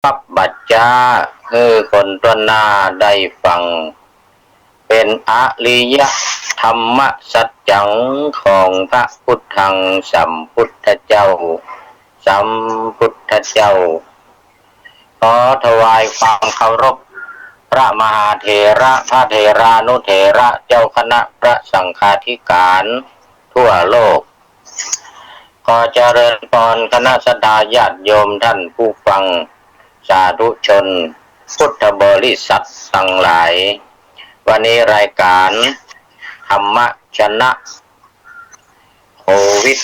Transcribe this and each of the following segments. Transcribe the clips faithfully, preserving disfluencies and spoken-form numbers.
อัปปัจจา หื้อคนต้วนหน้าได้ฟัง เป๋นอริยธรรมสัจจังของพระพุทธังสัมพุทธเจ้า สัมพุทธเจ้า ขอถวายความเคารพพระมหาเถระ พระเถรานุเถระ เจ้าคณะพระสังฆาธิการทั่วโลก ขอเจริญพรคณะศรัทธาญาติโยมท่านผู้ฟัง สาธุชนพุทธบริษัทตังหลาย วันนี้รายการธรรมะชนะโควิด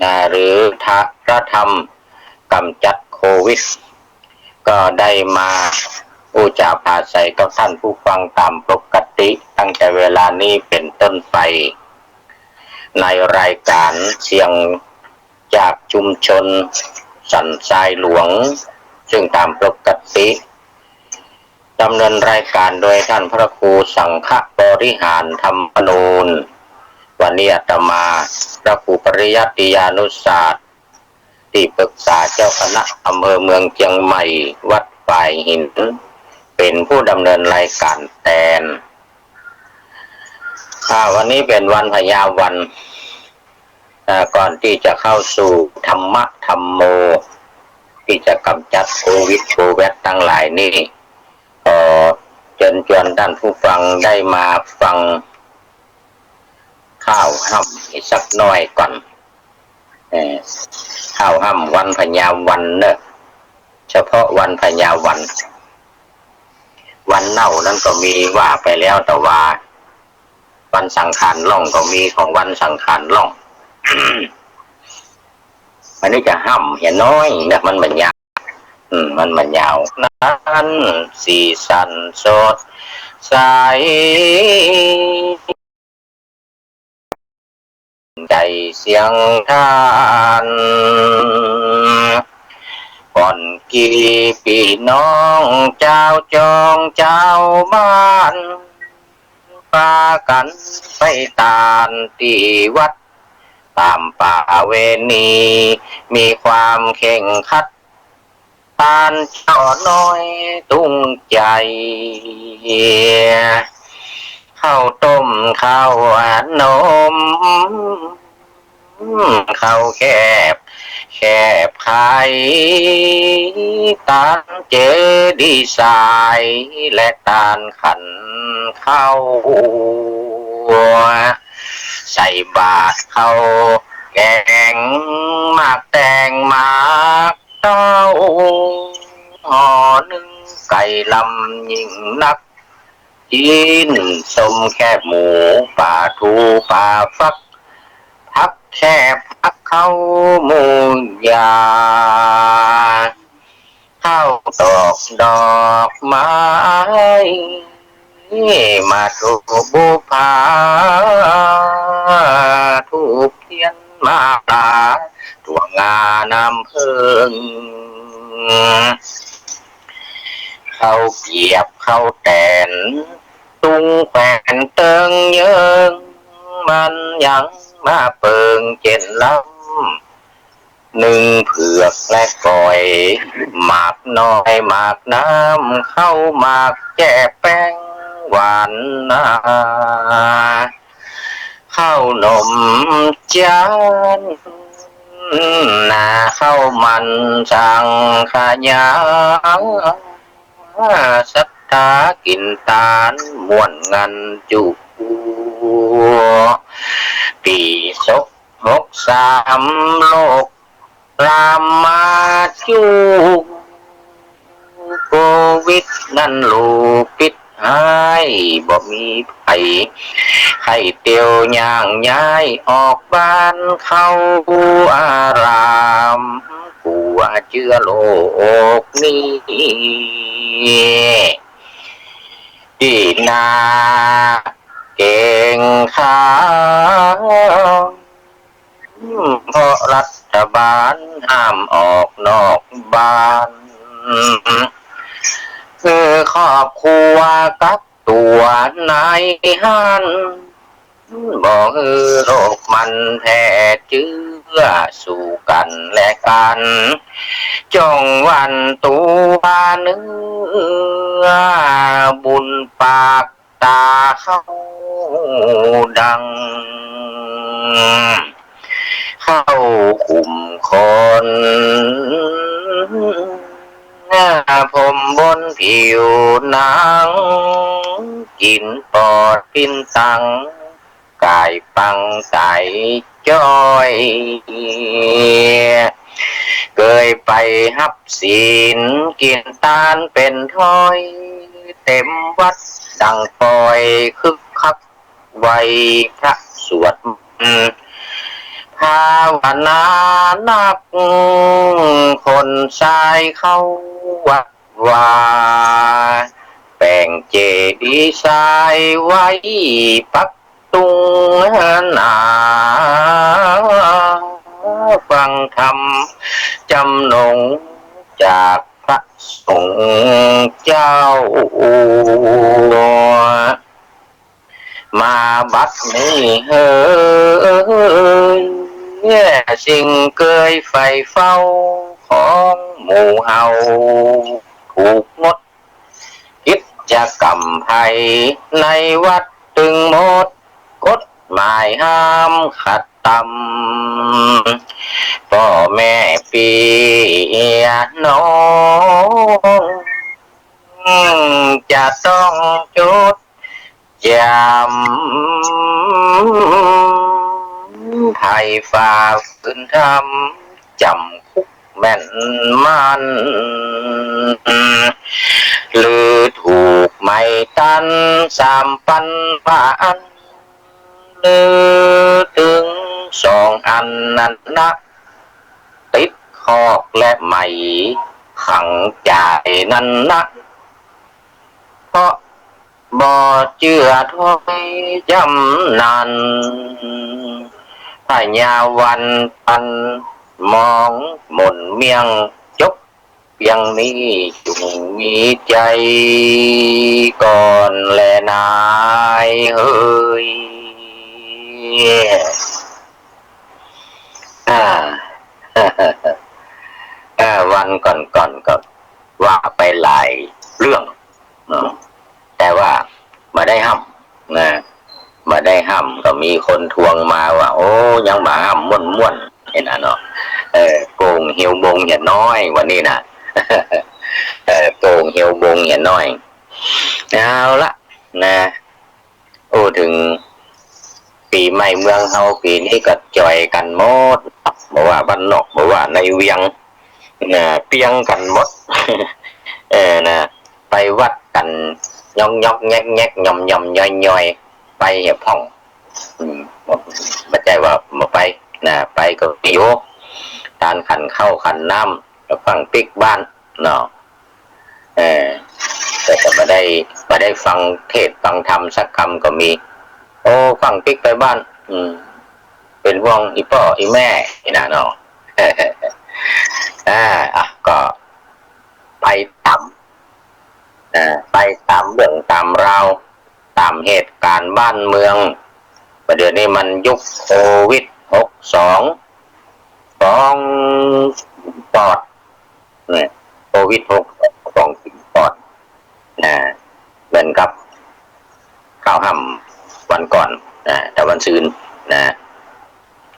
นะ หรือทะ- พระธรรมกำจัดโควิด ก็ได้มาอู้จ๋าผาใสกับท่านผู้ฟังต๋ามปกติ ตั้งแต่เวลานี้เป๋นต้นไป ในรายการเสียงจากชุมชนสันทรายหลวง ซึ่งต๋ามปกติดำเนินรายการโดยท่านพระครูสังฆบริหารธรรมนูญ วันนี้อาตมาพระครูปริยัติยานุศาสน์ ตี้ปรึกษาเจ้าคณะอำเภอเมืองเจียงใหม่ วัดฝายหิน เป๋นผู้ดำเนินรายการแตน อ่า วันนี้เป๋นวันพญาวัน อ่า ก่อนตี้จะเข้าสู่ธรรมะธัมโม ตี้จะกำจัดโควิดโควัดตังหลายนี่ ขอเจิญจวนต้านผู้ฟังได้มาฟังข่าวฮ่ำสักหน้อยก่อน เอ่อ ข่าวฮ่ำวันพญาวันเน่อ เฉพาะวันพญาวัน วันเน่านั้นก็มีว่าไปแล้ว แต่ว่าวันสังขารล่องก็มีของวันสังขารล่อง อันนี้จะฮ่ำเหียน้อยนะ มันบ่ยาว อืม มันบ่ยาว นั้นสีสันสดใส ใจ๋เสียงทาน ก่อนกี้ปี้น้องจาวจองจาวบ้าน ปากั๋นไปตานตี้วัด ต๋ามประเวณี มีความเคร่งครัด ตานเจ้าน้อยตุ้งใจ๋ ข้าวต้มข้าวนม ข้าวแคบ แคบไข ตานเจดีย์สาย และตานขันข้าว ใส่บาตรข้าวแก๋ง หมากแตงหมากเต้า ห่อนึ่งไก่ลำยิ่งนัก จี๋นส้มแคบหมู ป๋าทูป๋าฟัก ผักแคบผักเข้าหมูยา ข้าวตอกดอกไม้ มาธูปบูชา ธูปเตียนมาลา ถั่วงาน้ำเผิ้ง ข้าวเกียบข้าวแตน ตุงแขวนเติงเยิง มันยังมาเปิงเจ๋นลำ นึ่งเผือกและก๋อย หมากน้อยหมากน้ำ ข้าวหมากแจ้แป้งหวานนา ข้าวนมจานนา ข้าวมันสังขยา ศรัทธากิ๋นตานม่วนงันจุ ปี๋ศกหกสาม โรคลามมาจุ โควิดนั้นลูกปิดหาย บ่มีใผ ใค่เตียวย่างย้ายออกบ้านเข้าอาราม กั๋วเจื้อโรคนี้ ตี้น่าเก๋งขาม เพราะรัฐบาลห้ามออกนอกบ้าน คือครอบครัวกักตั๋วในหั้น บ่หื้อโรคมันแพร่เจื้อ อสู่กั๋นและกั๋น จ้องหวั่นตั๋วเนื้อ บุญปากต๋าเข้าดัง เข้าขุมขน ผมบนผิวหนัง กิ๋นปอดปิ้นตัง ก๋ายปังไตจ้อย เกยไปฮับศีล กิ๋นตานเป๋นถ้อย เต๋มวัดดั่งปอย คึกคัก ไหว้พระสวดมนต์ ภาวนานัก คนชายเข้าวัดวา แป๋งเจดีย์ชายไว้ปักตุงหนา ฟังธรรมจำนงจากพระสงฆ์เจ้า มาบัดนี้เฮย สิ่งเกยใฝ่เฝ้าของหมู่เฮา ถูกงดกิจกรรมไพในวัดตึงหมด กฎหมายห้ามขัดตำ ป้อแม่ปี้น้อง จะต้องจด จำ ใผฝ่าฝืนธรรม จ๋ำคุกแม่นมัน หรือถูกไม้ตัน สามปันว่าอัน หรือตึงสองอันนั้นนะ ติดคอกและไหมขังจ่ายนั้นนะ เพราะบ่เจื้อถ้อยจำนั้น พญาวันตันมองหม่นเมี่ยง จบเปียงนี้จุ่งมีใจ๋ก่อนแลนายเฮย อ่า อ่า วันก่อนๆ ก็ว่าไปหลายเรื่องเนาะ แต่ว่าบ่ได้ห้ำนะ บ่ได้ห้ำ ก็มีคนทวงมาว่า โอ้ ยังบ่ห้ำม่วนๆ เห็นอ่ะเนาะ เออ โก่งเหียวบงอย่าน้อย วันนี้นะ เออ โก่งเหียวบงอย่าน้อย เอาละนะ อู้เถิงปี๋ใหม่เมืองเฮาปี๋นี้ก็จ่อยกั๋นหมด บ่ว่าบ้านนอก บ่ว่าในเวียง นะ เปียงกั๋นหมด เออ นะ ไปวัดกั๋น ยอกๆ แยกๆ ย่อมๆ ย่อยๆ ไปเหียพ่อง อืม บ่ใจ้ว่าบ่ไป นะ ไปก็มีอยู่ ตานขันข้าวขันน้ำ แล้วฟั่งปิ๊กบ้าน เนาะ เออ แต่ก็บ่ได้ บ่ได้ฟังเทศน์ฟังธรรมสักกำก็มี โอ้ ฟั่งปิ๊กไปบ้าน อืม เป๋นห่วงอี่ป้ออี่แม่นี่นะเนาะ อ่า อ่ะ ก็ไปต๋าม อ่า ไปต๋ามเรื่องต๋ามราว ต๋ามเหตุก๋ารณ์บ้านเมือง ประเดี๋ยวนี้มันยุคโควิดหกสอง ปองปอด เนี่ย โควิดหกสอง ปองกิ๋นปอด นะ เหมือนกับข้าวห้ำวันก่อน นะ แต่วันซืน นะ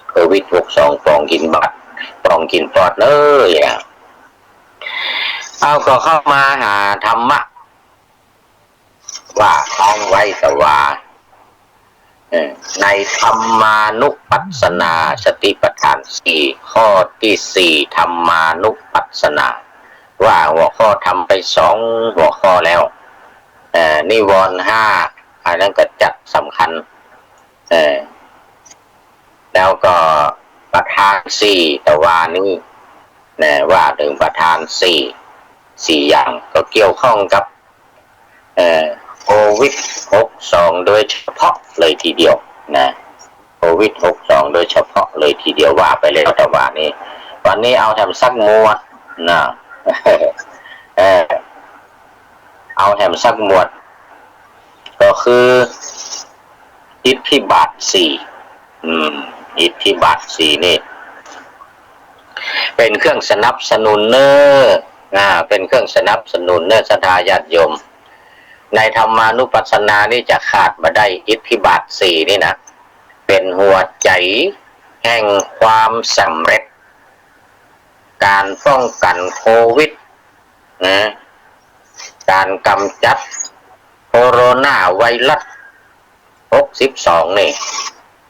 โควิดหกสอง ปองกิ๋นบัด ปองกิ๋นปอดเลยอะ เอา ก็เข้ามาหาธรรมะ ว่าค้างไว้แต่ว่า เอ่อ ในธรรมานุปัสสนาสติปัฏฐานสี่ ข้อตี้สี่ ธรรมานุปัสสนา ว่าหัวข้อธรรมไปสองหัวข้อแล้ว เอ่อ นิวรณ์ห้า อันนั้นก็จัดสำคัญ เอ่อ แล้วก็ประธานสี่ ตะวานี้ นะ ว่าเถิงประธานสี่ สี่อย่าง ก็เกี่ยวข้องกับ เอ่อ โควิดหกสอง โดยเฉพาะเลยทีเดียว นะ โควิดหกสอง โดยเฉพาะเลยทีเดียว ว่าไปแล้วตะวานี้ วันนี้เอาแถมสักหมวด นะ เออ เอาแถมสักหมวด ก็คือ อิทธิบาทสี่ อืม อิทธิบาทสี่นี่ เป๋นเครื่องสนับสนุนเน่อ อ่า เป๋นเครื่องสนับสนุนเน่อ ศรัทธาญาติโยม ในธรรมานุปัสสนานี่จะขาดบ่ได้ อิทธิบาทสี่นี่นะ เป๋นหัวใจ๋แห่งความสำเร็จ ก๋านป้องกั๋นโควิดนะ ก๋านก๋ำจัดโคโรนาไวรัสหกสิบสองนี่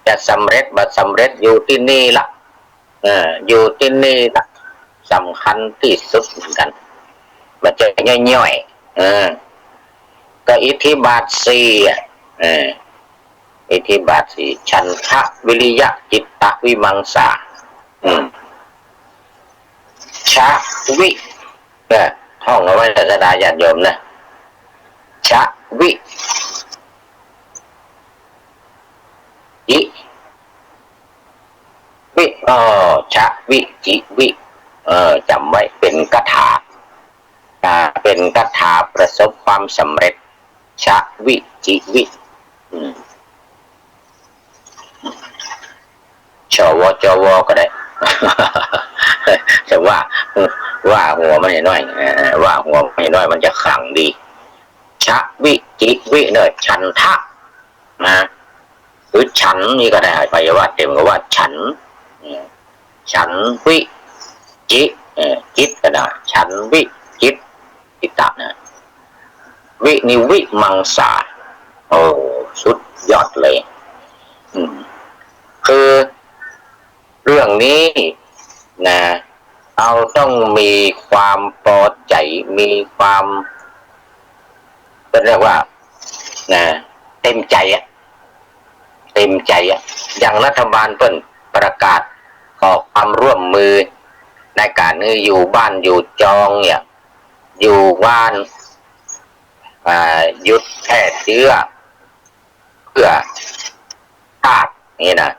จะสำเร็จบ่สำเร็จอยู่ตี้นี่ละ เออ อยู่ตี้นี่ละ สำคัญตี้สุดเหมือนกั๋น บ่ใจ้ย่อยๆ เออ ก็อิทธิบาทสี่อะ เออ อิทธิบาทสี่ ฉันทะ วิริยะ จิตตะ วิมังสา อืม ชะวิ เออ ท่องเอาไว้เถอะ ศรัทธาญาติโยมนะ ชะวิ จิ วิ อ้อ ชะวิจิวิ เออ จ๋ำไว้ เป๋นคาถา อ่า เป๋นคาถาประสบความสำเร็จ ชะวิจิวิ อืม ชว จว ก็ได้ แต่ว่า ว่าหัวมันให้น้อย เออ ว่าหัวมันให้น้อย มันจะขลังดี ชะวิจิวิเน่อ ฉันทะ นะ หรือฉันนี่ก็ได้ ใผจะว่าเต็มก็ว่าฉัน อืม ฉันวิจิ เออ จิตก็ได้ ฉันวิจิต จิตตะนะ วินี่วิมังสา โอ้ สุดยอดเลย อืม คือเรื่องนี้นะ เฮาต้องมีความปอใจ๋ มีความ เปิ้นเรียกว่า นะ เต็มใจ๋อะ เต็มใจ๋อะ อย่างรัฐบาลเปิ้นประกาศขอความร่วมมือในก๋านหื้ออยู่บ้านอยู่จองเนี่ย อยู่บ้าน อ่า หยุดแพร่เจื๊อเปื้อชาตินี่นะ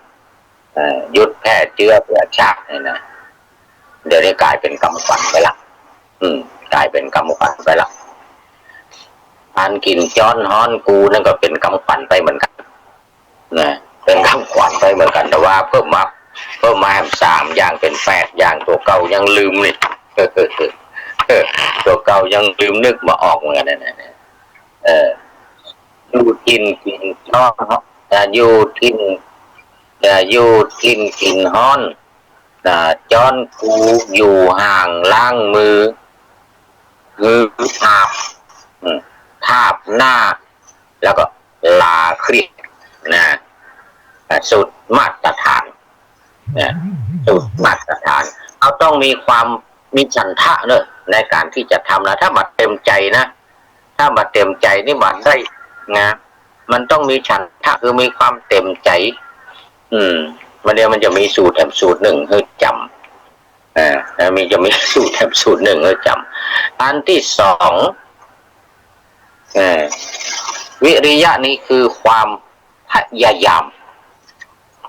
เอ่อ หยุดแพร่เจื๊อเปื้อชาตินี่นะ เดี๋ยวนี้ก๋ายเป๋นกำขวัญไปละ อืม ก๋ายเป๋นกำขวัญไปละ อันกิ๋นจ๊อนฮ้อนกูนั่นก็เป๋นกำขวัญไปเหมือนกั๋น นะ เป๋นกำขวัญไปเหมือนกั๋น แต่ว่าเพิ่มมา เพิ่มมาแหมสามอย่างเป๋นแปดอย่าง ตั๋วเก่ายังลืมนี่ ตั๋วเก่ายังลืมนึกบ่ออกเหมือนกั๋นนะ เออ อยู่ถิ่นกิ๋นฮ้อน อ่า อยู่ถิ่น อ่า อยู่ถิ่นกิ๋นฮ้อน อ่า จ๊อนกูอยู่ห่างล้างมือ มือทาบ อืม ทาบหน้า แล้วก็ลาเครียดนะ อ่า สูตรมาตรฐานนะ สูตรมาตรฐาน เฮาต้องมีความ มีฉันทะเนอะ ในก๋านตี้จะทำนะ ถ้าบ่เต็มใจ๋นะ ถ้าบ่เต็มใจ๋นี่บ่ได้นะ มันต้องมีฉันทะ คือมีความเต็มใจ๋ อืม บ่าเดี่ยวมันจะมีสูตรแถมสูตรนึ่งหื้อจ๋ำ อ่า แล้วมี จะมีสูตรแถมสูตรนึ่งหื้อจ๋ำ อันตี้สอง เอ่อ วิริยะนี่คือความพยายาม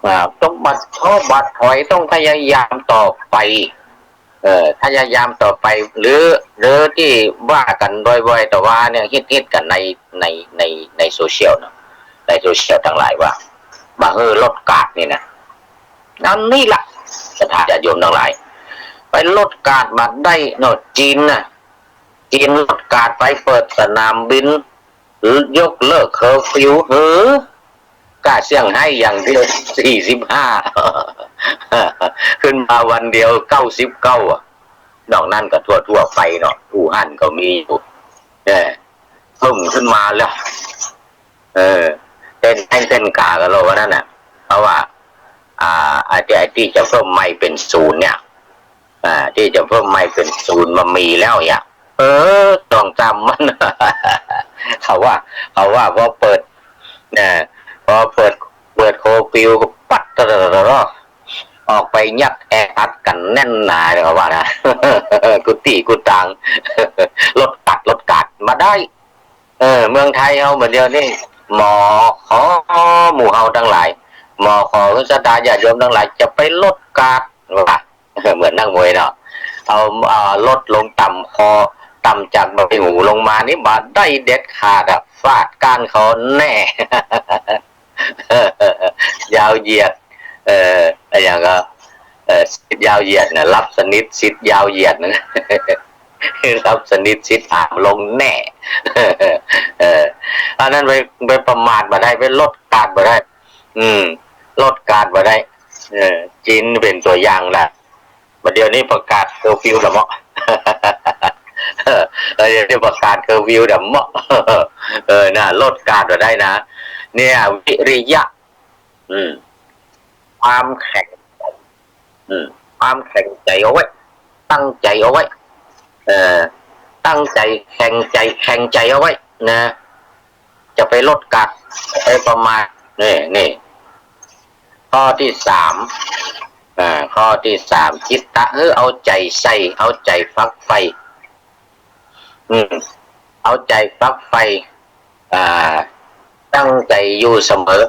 อ่า ต้องบ่ท้อบ่ถอย ต้องพยายามต่อไป เอ่อ พยายามต่อไป หรือ หรือตี้ว่ากั๋นบ่อยๆ แต่ว่าเนี่ย ฮิตๆ กั๋นใน ใน ใน ในโซเชียลเนาะ ในโซเชียลตังหลายว่า บ่หื้อลดก๊าซนี่นะ อันนี้ละ ศรัทธาญาติโยมตังหลาย ไปลดก๊าซบ่ได้เนาะ จีนน่ะ จีนลดก๊าซไป เปิดสนามบิน ยกเลิกเคอร์ฟิว หือ ก้าเซี่ยงไฮ้อย่างเดียว สี่สิบห้า ขึ้นมาวันเดียว เก้าสิบเก้า อะ นอกนั้นก็ทั่วๆ ไปเนาะ อู่ฮั่นก็มีอยู่ เออ เพิ่มขึ้นมาแล้ว เออ เต้นแข้งเต้นขากั๋นแล้ววันนั้นน่ะ เพราะว่า อ่า ไอ้ตี้ ไอ้ตี้จะเพิ่มใหม่เป๋นศูนย์เนี่ย อ่า ตี้จะเพิ่มใหม่เป๋นศูนย์มันมีแล้วเนี่ย เออ ต้องจ๋ำมัน เขาว่า เขาว่าพอเปิด เอ่อ พอเปิด เปิดเคอร์ฟิวก็ปั๊ด ออกไปยัดแออัดกั๋นแน่นหนาเลย เขาว่านะ กู้ตี้กู้ตาง ลดก๊าซ ลดก๊าซบ่ได้ เออ เมืองไทยเฮาบ่าเดี่ยวนี้ หมอขอ หมู่เฮาตังหลาย หมอขอหื้อศรัทธาญาติโยมตังหลาย จะไปลดก๊าซ ว่า เหมือนนักมวยเนาะ เอา เอา ลดลงต่ำคอ ต่ำจากใบหูลงมานี่บ่ได้เด็ดขาดอะ ฟาดก้านคอแน่ ยาวเหยียด เอ่อ อะหยังก็ เอ่อ สิทธิ์ยาวเหยียดนะ หลับสนิท สิทธิ์ยาวเหยียดนะ หลับสนิท สิทธิ์ห้ามลงแน่ เออ อันนั้นไป ไปประมาทบ่ได้ ไปลดกาดบ่ได้ อืม ลดกาดบ่ได้ เออ จีนเป๋นตั๋วอย่างละ บ่าเดี่ยวนี้ประกาศเคอร์ฟิวแล้วเมาะ เออ เดี๋ยวนี้ประกาศเคอร์ฟิวแล้วเมาะ เออ นะ ลดกาดบ่ได้นะ เนี่ย วิริยะ อืม ความแข็ง อืม ความแข็งใจ๋เอาไว้ ตั้งใจ๋เอาไว้ เอ่อ ตั้งใจ๋ แข็งใจ๋ แข็งใจ๋เอาไว้นะ จะไปลดกาด จะไปประมาท นี่ นี่ ข้อตี้สาม อ่า ข้อตี้สาม จิตตะ เออ เอาใจ๋ใส่ เอาใจ๋ฝักใฝ่ อืม เอาใจ๋ฝักใฝ่ อ่า ตั้งใจ๋อยู่เสมอ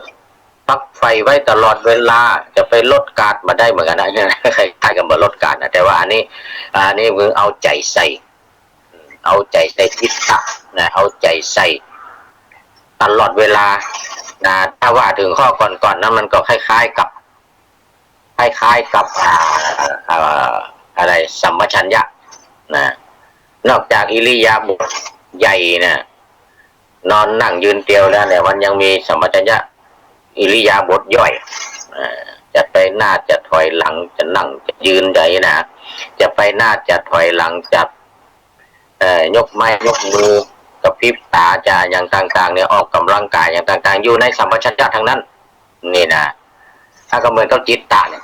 ฝักใฝ่ไว้ตลอดเวลา จะไปลดกาดบ่ได้เหมือนกั๋นนะ คล้ายๆ กั๋นบ่าลดกาดนะ แต่ว่าอันนี้ อันนี้คือเอาใจ๋ใส่ เอาใจ๋ใส่จิตตะนะ เอาใจ๋ใส่ตลอดเวลานะ ถ้าว่าเถิงข้อก่อนๆ นั้นมันก็คล้ายๆ กับ คล้ายๆ กับ อ่า เอ่อ อะไร สัมปชัญญะนะ นอกจากอิริยาบถใหญ่นะ นอนนั่งยืนเตียวแล้วเนี่ย มันยังมีสัมปชัญญะอิริยาบถย่อย อ่า จะไปหน้า จะถอยหลัง จะนั่ง จะยืน จะนะ จะไปหน้า จะถอยหลัง จะ เอ่อ ยกไม้ยกมือ กระพริบต๋า จะอะหยังต่างๆ เนี่ย ออกก๋ำลังก๋ายอะหยังต่างๆ อยู่ในสัมปชัญญะตังนั้น นี่นะ ถ้าก็เหมือนกับจิตตะเนี่ย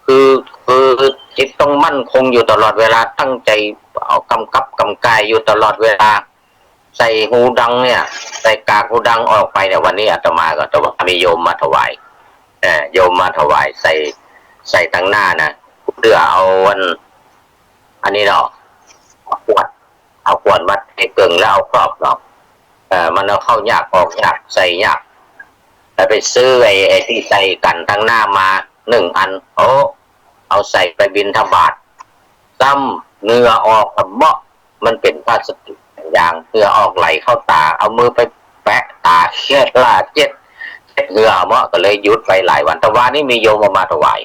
คือ คือจิตต้องมั่นคงอยู่ตลอดเวลา ตั้งใจ๋เอาก๋ำกับก๋ำก๋ายอยู่ตลอดเวลา ใส่หูดังเนี่ย ใส่กากหูดังออกไปเนี่ย วันนี้อาตมาก็ แต่ว่ามีโยมมาถวาย เอ่อ โยมมาถวาย ใส่ ใส่ตังหน้านะ เตื้อเอาอัน อันนี้เนาะ เอาขวด เอาขวดมาเตะเกิ่งแล้วเอาครอบเนาะ เอ่อ มันเอาเข้ายากออกยาก ใส่ยาก แล้วไปซื้อไอ้ ไอ้ตี้ใส่กั๋นตังหน้ามาหนึ่งอัน โอ้ เอาใส่ไปบิณฑบาต ซ้ำเหงื่อออกกะเบาะ มันเป๋นพลาสติกยาง เหงื่อออกไหลเข้าต๋า เอามือไปแปะต๋า เช็ดละเช็ด เช็ดเหงื่อเบาะ ก็เลยหยุดไปหลายวัน แต่วานี้มีโยมเอามาถวาย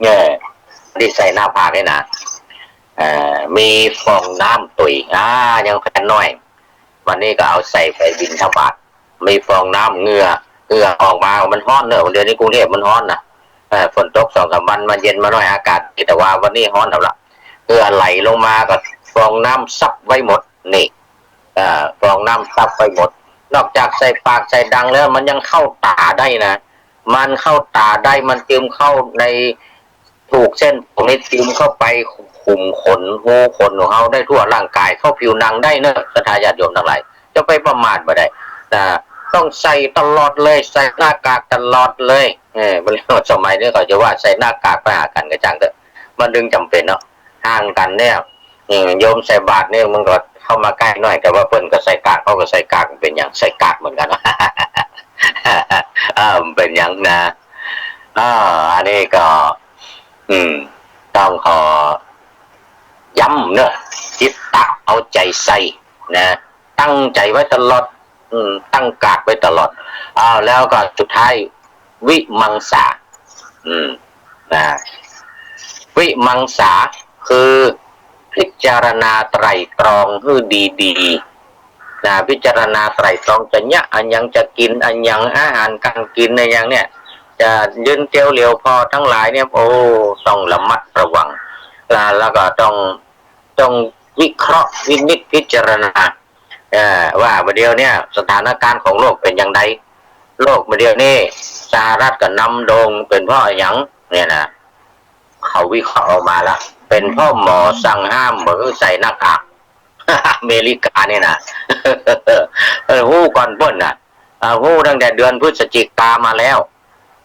เนี่ย ตี้ใส่หน้าผากนี่นะ เอ่อ มีฟองน้ำตุ๋ย อ่า ยังแผ่นน้อย วันนี้ก็เอาใส่ไปบิณฑบาต มีฟองน้ำ เหงื่อ เหงื่อออกมา มันฮ้อนเนอะ เดี๋ยวนี้กรุงเทพฯมันฮ้อนนะ เอ่อ ฝนตกสองสามวันมาเย็นมาหน่อย อากาศดี แต่ว่าวันนี้ฮ้อนเอาละ เหงื่อไหลลงมาก็ฟองน้ำซับไว้หมด นี่ เอ่อ ฟองน้ำซับไว้หมด นอกจากใส่ปากใส่ดังแล้ว มันยังเข้าต๋าได้นะ มันเข้าต๋าได้ มันจึงเข้าใน ถูกเส้นผมนี่จึงเข้าไปขุมขน ฮูขนของเฮาได้ทั่วร่างก๋าย เข้าผิวหนังได้เนอะ ศรัทธาญาติโยมตังหลาย จะไปประมาทบ่ได้นะ ต้องใส่ตลอดเลย ใส่หน้ากากตลอดเลย เออ บ่ฮู้สมัยนี้เขาจะว่าใส่หน้ากากไปหากั๋นก็จ้างเถอะ มันจึงจ๋ำเป๋นเนาะ ห่างกั๋นเนี่ย อืม โยมใส่บาตรเนี่ย มันก็เข้ามาใก้หน้อย แต่ว่าเปิ้นก็ใส่กาก เฮาก็ใส่กาก มันเป๋นหยัง ใส่กากเหมือนกั๋น เออ มันเป๋นหยังนะ อ่า อันนี้ก็ อืม ต้องขอย้ำเนอะ จิตตะ เอาใจ๋ใส่นะ ตั้งใจ๋ไว้ตลอด อืม ตั้งกาดไว้ตลอด อ้าว แล้วก็สุดท้าย วิมังสา อืม นะ วิมังสา คือพิจารณาไตร่ตรองหื้อดีๆ นะ พิจารณาไตร่ตรอง จะเยียะอะหยัง จะกิ๋นอะหยัง อาหารก๋านกิ๋นอะหยังเนี่ย จะยืนเตียวเหลียวผ่อตังหลายเนี่ย โอ้ ต้องระมัดระวัง แล้ว แล้วก็ต้อง ต้องวิเคราะห์วินิจพิจารณา เอ่อ ว่าบ่าเดี่ยวเนี่ยสถานก๋ารณ์ของโลกเป๋นอย่างใด โลกบ่าเดี่ยวนี้สหรัฐก็นำโด่งเป๋นเพราะอะหยังเนี่ยนะ เขาวิเคราะห์ออกมาละ เป๋นเพราะหมอสั่งห้ามบ่หื้อใส่หน้ากาก อเมริกานี่นะ เออ ฮู้ก่อนเปิ้นนะ อ่า ฮู้ตั้งแต่เดือนพฤศจิกามาแล้ว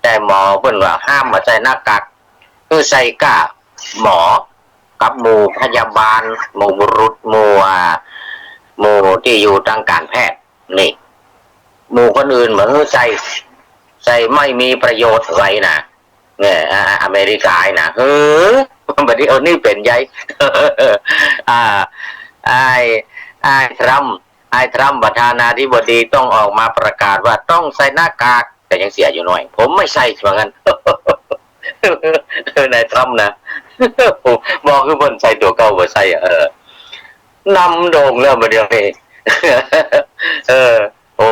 แต่หมอเปิ้นว่าห้ามบ่ใส่หน้ากาก หื้อใส่ก้าหมอ กับหมู่พยาบาล หมู่บุรุษ หมู่ อ่า หมู่ตี้อยู่ตางก๋านแพทย์ นี่ หมู่คนอื่นบ่หื้อใส่ ใส่ไม่มีประโยชน์ไว้นะ เนี่ย อ่า อเมริกานะ เฮ้อ บ่าเดี่ยวนี้เป๋นใหญ่ อ่า อ้าย อ้ายทรัมป์ อ้ายทรัมป์ประธานาธิบดีต้องออกมาประกาศว่าต้องใส่หน้ากาก แต่ยังเสียอยู่หน้อย ผมไม่ใส่ ว่างั้น นายทรัมป์นะ บอกคือเปิ้นใส่ตั๋วเก่าบ่ใส่อะ เออ นำโด่งแล้วบ่าเดี่ยวนี้ เออ โอ้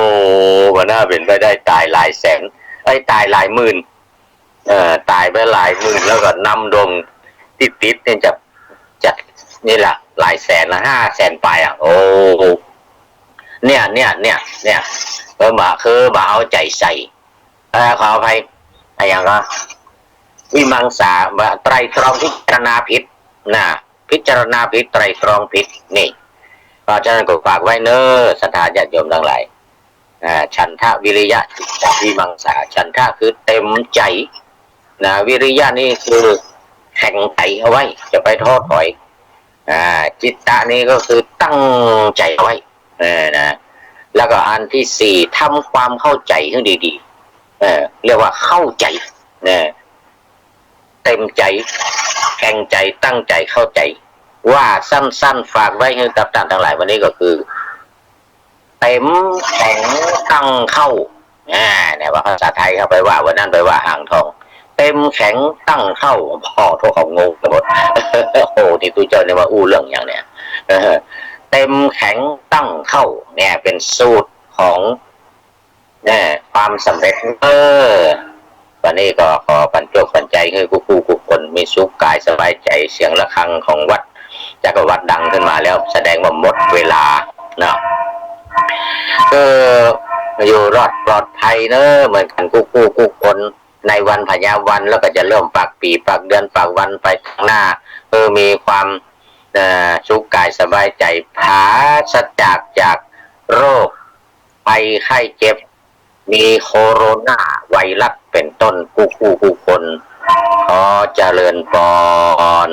บ่น่าเป๋นไปได้ ต๋ายหลายแสน เอ้ย ต๋ายหลายหมื่น เออ ต๋ายไปหลายหมื่น แล้วก็นำโด่งติดๆ เนี่ยจะ จะ นี่แหละ หลายแสนละ ห้าแสนป๋ายอะ โอ้ เนี่ย เนี่ย เนี่ย เนี่ย เออ บ่า คือบ่าเอาใจ๋ใส่ เอ่อ ขออภัย อะหยังก็ วิมังสา ไตร่ตรองพิจารณาผิดนะ พิจารณาผิด ไตร่ตรองผิด นี่ เพราะฉะนั้นก็ฝากไว้เน้อ ศรัทธาญาติโยมตังหลาย อ่า ฉันทะ วิริยะ จิตตะ วิมังสา ฉันทะคือเต็มใจ๋นะ วิริยะนี่คือแข็งใจ๋เอาไว้ จะไปท้อถอย อ่า จิตตะนี่ก็คือตั้งใจ๋เอาไว้ เออ นะ แล้วก็อันตี้สี่ ทำความเข้าใจ๋หื้อดีๆ เออ เรียกว่าเข้าใจ๋ เออ เต็มใจ๋ แข็งใจ๋ ตั้งใจ๋ เข้าใจ๋ ว่าสั้นๆ ฝากไว้หื้อกับต้านตังหลายวันนี้ก็คือ เต็มแข็งตั้งเข้า อ่า เนี่ย ว่าภาษาไทยเข้าไปว่า วันนั้นไปว่าอ่างทอง เต็มแข็งตั้งเข้า โอ้โธ่ เขางงไปหมด โอ้ นี่ตุ๊เจ้าเนี่ยว่าอู้เรื่องหยังเนี่ย เออ เต็มแข็งตั้งเข้า เนี่ย เป๋นสูตรของ เนี่ย ความสำเร็จ เออ วันนี้ก็ขอปั๋นจวกปั๋นใจ๋หื้อกู้ๆ กู้คน มีสุขก๋ายสบายใจ๋ เสียงระฆังของวัดจักรวรรดิดังขึ้นมาแล้ว แสดงว่าหมดเวลาเนาะ คืออยู่รอดปลอดภัยเน้อ เหมือนกั๋นกู้ๆ กู้คน ในวันพญาวัน แล้วก็จะเริ่มปากปี๋ ปากเดือน ปากวันไปข้างหน้า เออ มีความ เอ่อ สุขก๋ายสบายใจ๋ ปราศจาก จากโรคภัยไข้เจ็บ มีโคโรนาไวรัสเป๋นต้น กู้ๆ กู้คน ขอเจริญปอน